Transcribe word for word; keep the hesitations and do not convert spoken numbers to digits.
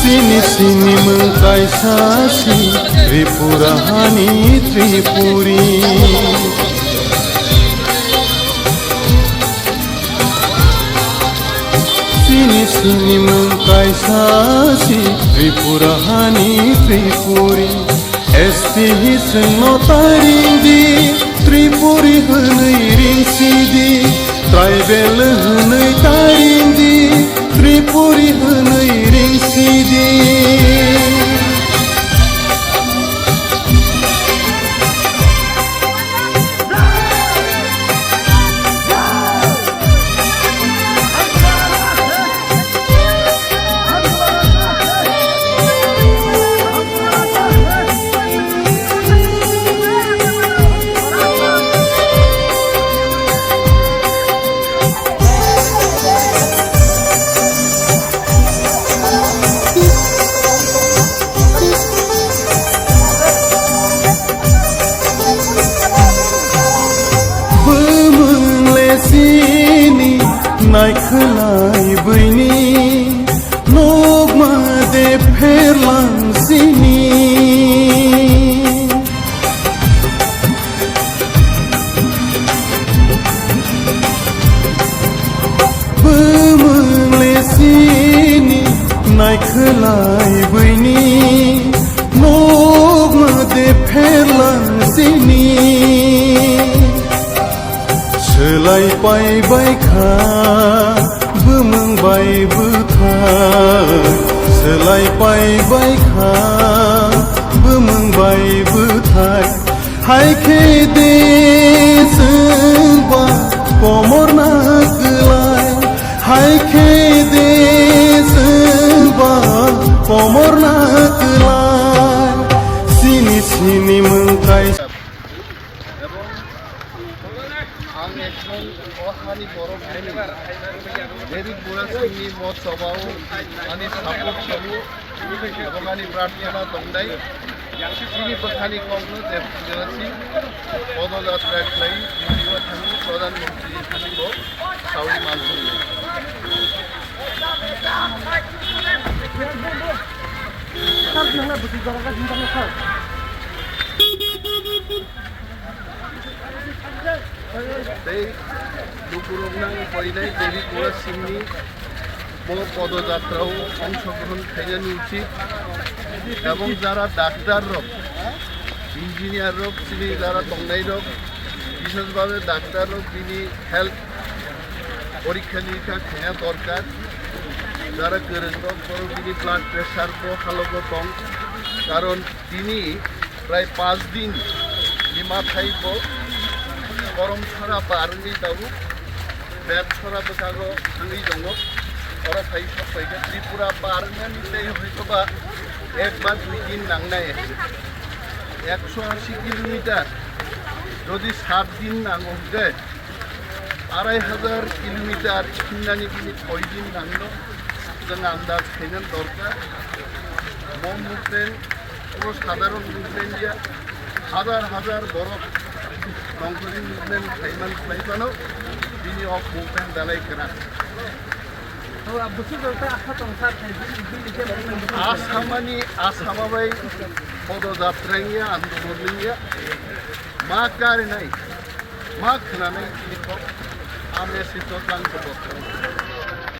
Chini sinimung kaisa si Tripura hani Tripuri. Chini sinimung kaisa si Tripura hani Tripuri. S T hi chwngno taring di, Tripuri hwnwi ring si di, tribal hwnwi taring di, Tripuri hwnwi ring si di. Bumung le sini naikhwlai buini, nukma de pherlang sini. Bumung le sini naikhwlai buini, nukma de pherlang sini. Swlai pai bai kha bumung bai bwthai, swlai pai bai kha bumung bai bwthai. Hai khe de chwng ba komor na kwlai, hai khe de chwng ba komor na kwlai. Sini sini mung kaisa. Ebong ang ekjon o hani borok hwnwi David Murasingni mot chobao ani support cholo ebong ani prarthana tongnai. Chini bwkhani kokno je jerasi podojatra khlai India thangwi Pradhan Mantri thani bo sawi mansukni. Sir, nangla bwtwi jora ka jinta sir. Tei lukurokno ang koinai David Murasingni bo podojatrao ongshogrohon khainani uchit. Ebong jara daktar rok, engineer rok, chini jara tongnai rok, bishes bhabe daktar rok bini health porikha nikha khaina dorkar. Jara kwrwng rok borok bini blood pressure bo halogo tong, karon tini prai panch din ni mathai bo korom sara bar wngwi tabuk, bed sara bwkhago thangwi tongo. Oro phai sok phaikha Tripura bar wngnani tei hoitoba ek ba dui din nangnai. Ekso ashi kilometer jodi sat din nango hwnkhe, arai hajar kilometer hinani bini soi din nangno. Chwng andaj khaina dorkar. Bo movement puro sadharon movement ya. Hajar hajar borok tongthokni movement khaiman khlai phano bini o movement belai kwrak. Asamani Asama bai podojatra wngya, andolon wngya. Ma karinai, ma khwnanai bini kok, a message o tlang khe bo.